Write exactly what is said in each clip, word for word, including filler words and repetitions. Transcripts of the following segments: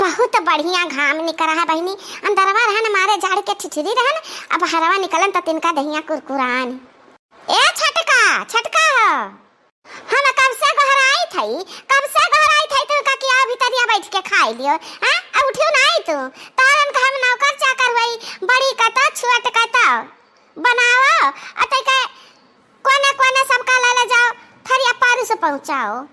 बहुत बढ़िया घाम निकरा है बहिनी, अंदरवा रहन मारे जाड़ के ठिठुरी रहन, अब हरवा निकलन त तिनका दहिया कुरकुरान। ए छटका, छटका हो, हम कब से गोहराइत हई, कब से गोहराइत हई तू का कि आओ भीतरिया बैठ के खाई लियो, हैं? अब उठियो नाई तू, तोहरन का हम नौकर चाकर हुई, बड़ी कतो, छोट कतो, बनाओ, अतई के कोने कोने सबका ले ले जाओ, थरिया पारू से पहुँचाओ।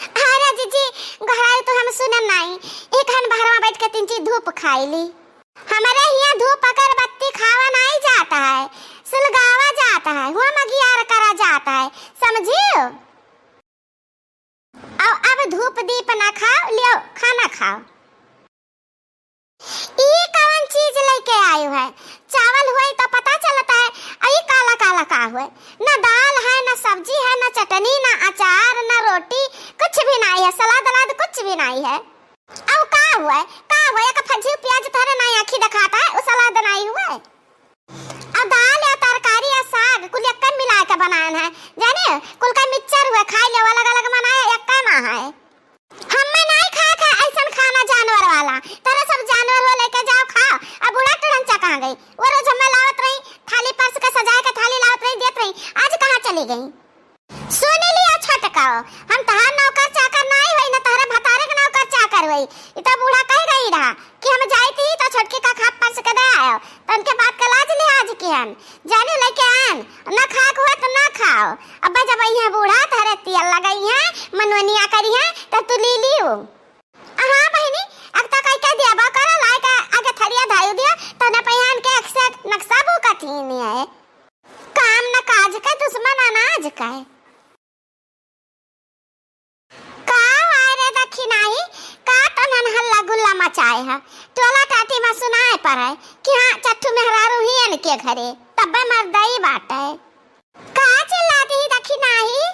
अरे जीजी, गोहराई तो हम सुनम नाई, एक हन बहरवा बैठ के तीन चीज धूप खाई ली। हमरे हियाँ धूप अगरबत्ती खावा नाई जाता है, सुलगावा जाता है, हुआ मगियार करा जाता है, समझियो? अब, अब धूप दीप ना खाओ, लियो खाना खाओ। ई कवन चीज लेके आयो है? चावल हुए तो पता चलता है, आ ई काला काला का हुए? ना दाल है, ना सब्जी है, ना चटनी, ना अचार, ना रोटी, कुछ भी नाई है, सलाद अलाद कुछ भी नाई है। अब का हुए? का हुए? एक फज्जी प्याज तोहरे नाई आँखी दिखाता है, उ सलाद नाई हुए? अब दाल या तरकारी या साग कुल एक्के मिला के बनान है, जाने? कुल का मिक्सचर हुए, खाई ले, अलग अलग बनाए, एक्के मा है। हम्मे नाई खाए खाए ऐसन खाना जानवर वाला। तोहरे सब जानवर हो लेके जाओ खाओ। अब बूढ़ा टुड़न चका गई। वो रोज हम्मे लावत रही, थाली परस के सजाए के थाली लावत रही, देत रही। आज कहाँ चली गई? सुन लिया छोटकाओ, हम तहार नौकर चाकर नाई होई, न तोहरे भतारे के नौकर चाकर होई। इ तो बूढ़ा कह गई रहा कि हम जाइत ही तो छोटकी का खाप परस के दे आयो। तो उनके बात का लाज लिहाज किहन। जाने लेके आन, ना खाक हुआ तो ना खाओ। अब्बा जब अइहें बूढ़ा तोहरे तेल लगइहें, मनवनिया करिहें, तब तू ली लियो। हाँ बहिनी, अब तक कह दिया बा करो, लाए के आगे थरिया धाई दिया, तने पहियान के एक से नक्शा बू कठिन है। काम न काज के दुश्मन अनाज के। का आय रे दखिनाही, का तनन हल्ला गुल्ला मचाए है? टोला टाटी में सुनाए पड़े कि हाँ, चट्ठू मेहरारू ही इनके घरे, तब्बे मर्दई बाटे। का चिल्लाती ही दखिनाही?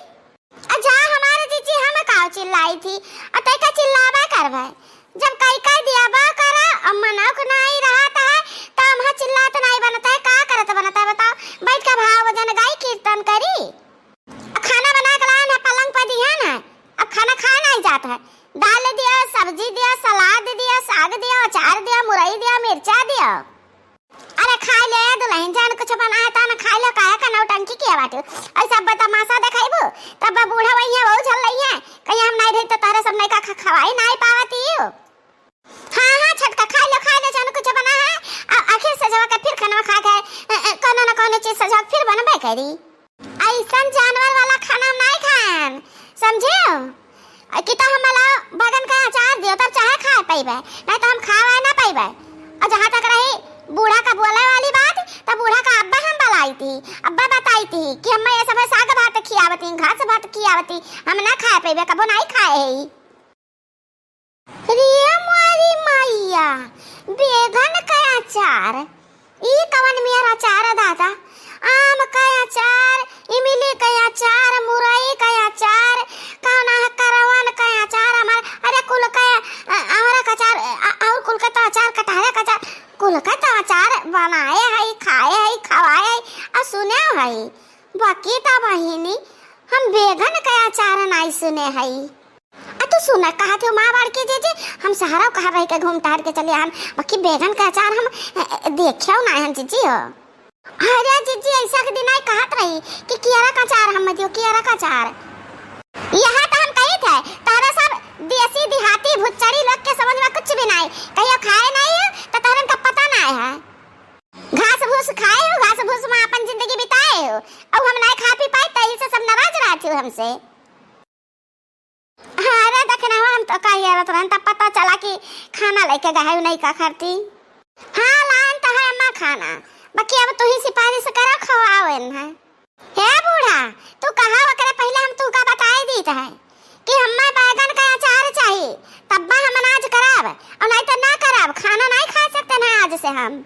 अच्छा, हमारे जीजी हम का चिल्लाई थी, और तै का चिल्लाबा करबे? जब कई कई दिया बा करा, और मनौक नाई रहत है, तो हम चिल्लात नाई बनत है, का करत बनत है बताओ? बैठ के भाव भजन गाई कीर्तन करी। अब खाना बना के लान है, पलंग पर दिहन है, अब खाना खाए नाई जात है। दाल दिया, सब्जी दिया, सलाद दिया, साग दिया, अचार दिया, मुरई दिया, मिर्चा दिया। अरे खाए ले दुलहिन, जौन कुछ बना है तौन खाए ले, काहे का नौटंकी किया बाटे? ऐसा अब तमाशा देखाइबू, तब बूढ़ा वही है, वो झल रही है, कहीं हम नाई रही तो तोहरे सब नैका खा-, खवाई नाई पावती हो। हाँ, हाँ, छोटका, खाए लो, खाए लो, जौन कुछ बना है। आ, आखिर सजवा के फिर खाना खा के, अ, अ, कौनो न कौनो चीज सजवा के फिर बनबे करी। ऐसन जानवर वाला खाना हम नाई खाएन, समझियो? आ, कि तो हम वाला बैगन का अचार दियो, तब चाहे खाए पइबे, नाई तो हम खाए ना पइबे। और जहाँ तक रही बूढ़ा का बोले वाली बात, तो बूढ़ा का अब्बा हम बलाई थी, अब्बा बताई थी कि हम ये सब साग भात खियावती, घास भात खियावती, हम ना खाए पइबे, कबो नाई खाए है। रे मोरी मैया, बैगन का अचार, ई कवन मेर अचार है दादा? आम का अचार, इमली का अचार, मुरई का अचार, कौन है करवन का अचार, हमार, अरे कुल का, अ, अमरा का अचार, अ, और कुल का तो अचार, कटहरे का अचार, कुल का तो अचार बनाए है, खाए है, खवाए है, और सुने है। बाकी तो बहिनी, हम बैगन का अचार नाई सुने है। आ तू सुना, कहा थे माँ बड़की जीजी, हम सहरा कहाँ रह के घूम टहर के चले आन, बाकी बैगन का अचार हम, अ, अ, देख्यो ना हन जीजी हो। अरे जीजी, ऐसा के दिन आई कहत रही कि कियरा का अचार हम दियो, कियरा का अचार। यहाँ तो हम कही थे, तारा सब देसी देहाती भुच्चड़ी लोग के समझ में कुछ भी नहीं, कहियो खाए नहीं हो, तो तहरन का पता नहीं है। घास भूस खाए हो, घास भूस में अपन जिंदगी बिताए हो, अब हम नहीं खा पी पाए, तही से सब नाराज रहती हो हमसे। अरे दखिनहा, हम तो कहिया रहत रहन, तब पता चला कि खाना लेके गए नहीं का करती। हाँ, लान तो है अम्मा खाना, बाकी अब तू ही सिफारिश करा, खवाओ इन्हें। हे बूढ़ा, तू कहा ओकरे पहले हम तू का बताई दीत है कि हम्मा बैगन का अचार चाही, तब्बा हम अनाज करब, और नहीं तो ना करब, खाना नहीं खा सकते ना आज से हम।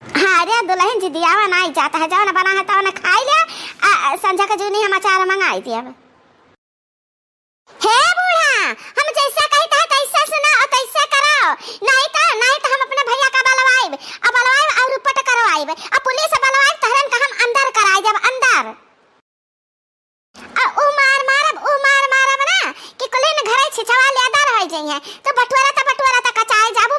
हाँ रे दुलहिन, जिदियावा नाई जात है, जौन बना है तौन खाई ले, आ, आ, संझा के जूनी हम अचार मंगाई दियब। हे बूढ़ा, हम जैसा कहित है तैसा सुना और तैसा कराओ, नहीं तो, नहीं तो हम अपने भैया का बलवाइब, आ बलवाइब और रिपोर्ट करवाइब, आ पुलिस बलवाइब, तहरन का हम अंदर कराई देब, अंदर। आ ऊ मार मारब, ऊ मार मारब ना कि कुलिन घरे छिछवा लेदर होई जइहें। तो बटुआरा त बटुआरा त कचाए जाब,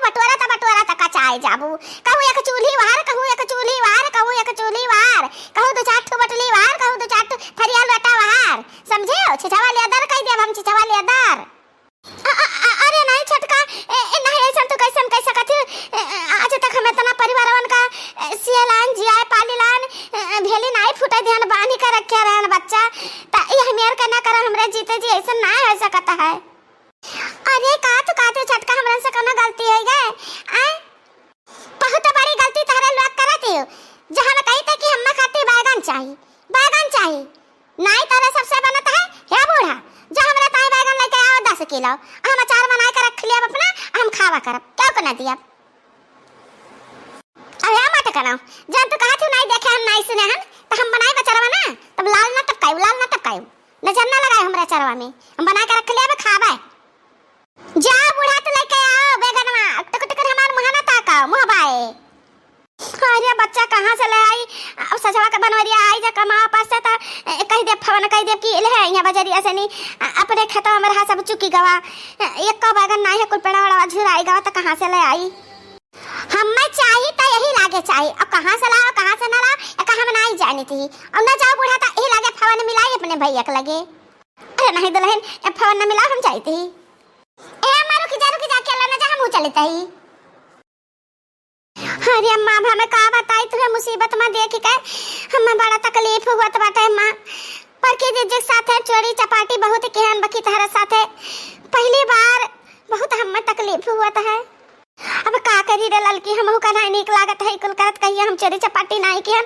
जाबू। कहूँ एक चूल्ही वार, कहूँ एक चूल्ही वार, कहूँ एक चूल्ही वार, कहूँ दो चार ठो बटली वार, कहूँ दो चार ठो थरिया लोटा वार। समझे हो? छिछवा लेदर कहि देब हम, छिछवा लेदर। अ-, अ-, अ-, अरे नहीं छोटका, ए, ए, नहीं, ऐसन तू कैसन कह सकत ही? ए, ए, आज तक हम इतना परिवारवन का, ए, सियलान, जियाए, पालीलान, ए, ए, भेली नहीं फूटे दिहन, बांधी के रखे रहन बच्चा। त ई हमेर के ना कर, हमरे जीते जी ऐसन ना हो सकत है। अरे का तू कहत हो छोटका, हमरन से कोनो गलती होइ गए? आय? बहुत बड़ी गलती तहरे लोग करत हो। जो हम कही थे कि हम्मा खातिर बैगन चाही, बैगन चाही। नाई तोरे सबसे बनत है, हे बूढ़ा, जो हमरा ताई बैगन लेके आओ दस किलो, हम अचार बनाए के रख लिया अपना, हम खावा करब, क्यों को ना दिया। अब या मत करो, जब तू कहा तू नाई देखे हम नाई सुने हन, तो हम बनाए बचरवा ना, तब लाल ना टपकायु, लाल ना टपकायु, नजर ना लगाए हमरा अचारवा में, हम बना के रख लिया, अब खाबे। जा बूढ़ा, तू लेके आओ बैगनवा, टुक टुक हमार मुँह ना ताकाओ, मुँह बाए। अरे बच्चा, कहाँ से ले आई? अब सजवा के बनवरिया आई जा कमावा पास से, त, ए, कहि दे, फोन कहि दे कि ले आई यहाँ बजरिया से नी, अ, अपने खेतवा में रहा सब चुकी गवा। ए, एक बैगन नाही है, कुल पेड़ा वड़ा झुराई गवा, त कहाँ से ले आई? हम्मे चाही त यही लागे चाही, अब कहाँ से लाओ, कहाँ से ना लाओ, एका हम नाही जानी थी। अब न जाओ बूढ़ा, त यही लागे फोन मिलाई अपने भैया के लगे। अरे नहीं दुल्हन, ए फोन न मिलाओ, हम जाई थी। ए अम्मा रुकी जा, रुकी जा, अकेला न जा, हम चली थी। अरे अम्मा, अब हमें का बताई तुहे, मुसीबत में देख के हमें बड़ा तकलीफ हुअत बाटे अम्मा। पर के जिज्जिक साथे चोरी चपाटी बहुत किहन बकी तहरे साथे। पहली बार बहुत हमें तकलीफ हुअत है। अब का करी रे ललकी, हमहू का नाई नीक लागत है कुल करत, कहिए हम चोरी चपाटी नाई किहन।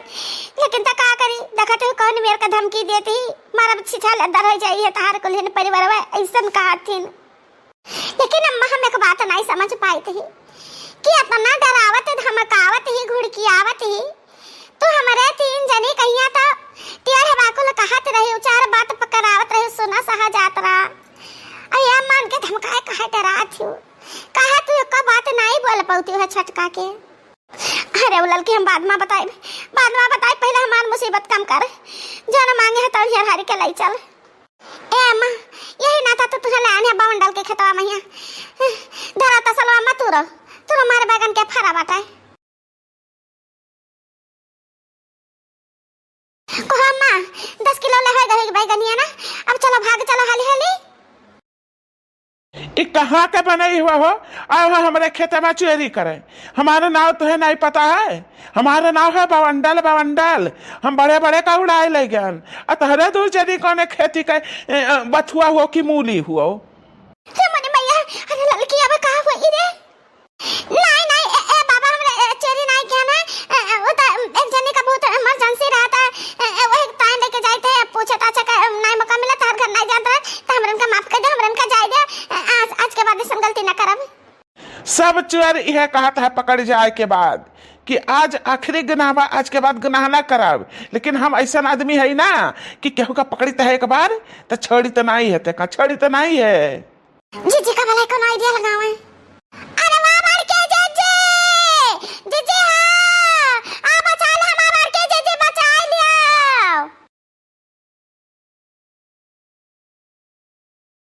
लेकिन त का करी, देखत हो कौन मेर का धमकी देती, मारब छिछा लद्दर हो जाई है तहार कुल हिन परिवारवा, ऐसन कहत हिन। लेकिन अम्मा, हम एक बात नाई समझ पाइत ही कि इतना डरावत, धमकावत ही, घुड़कियावत ही, तो हमरे तीन जनी कहिया तो टेढ़ बाकुल कहत रही, चार बात पकड़ावत रही, सुना सहा जात रहा। अरे अम्मा, उनके धमकाए काहे डरात हो? काहे तू एको बात नाई बोल पौती हो छटका के? अरे उ ललकी, हम बाद में बताई, बाद में बताई, पहले हमार मुसीबत कम कर, जौन मांगे है तौन हर हर के लाई चल। ए अम्मा, यही नाता तो तुझे ले आने बवंडल के खेतवा में हिया। धरा तसलवा मत तुरो, तुरो मारे बैगन के फरा बाटे। कहो अम्मा, दस किलो ले होए गए बैगनिया ना, अब चलो भाग चलो हाली हाली। ई कहाँ के बनई हुआ हो? आओ हो हमरे खेते में चोरी करे। हमारे नाव तुहे नहीं पता है? हमारे नाव है बवंडल, बवंडल। हम बड़े बड़े का उड़ाए ले गन। आ तहरे दू जनी कौने खेती के, ए, अ, बथुआ हो कि मूली हुओ? रे मोरे मैया, अरे ललकी अब का हुई रे? नाई, नाई, ए, ए, बाबा, हमरे, ए, चोरी नाई किया ना। ए, ए, वो तो एक जनी का बहुत emergency रहा था। ए, ए, वही ताई लेके जाए थे, पूछे तो अच्छा का, नाई मौका मिला, तहर घर नाई जानत रहे, तो हमरन का माफ कर दे, हमरन का जाए दे। ए, आज, आज के बाद ऐसन गलती ना करब। सब चोर यह कहत है पकड़ जाए के बाद कि आज आखिरी गुनाह बा, आज के बाद गुनाह ना करब। लेकिन हम ऐसन आदमी है ना कि केहू का पकड़ी तो है एक बार, तो छोड़ी तो नाई है, ते का छोड़ी तो नाई है। जीजी का भला कौन idea लगावे?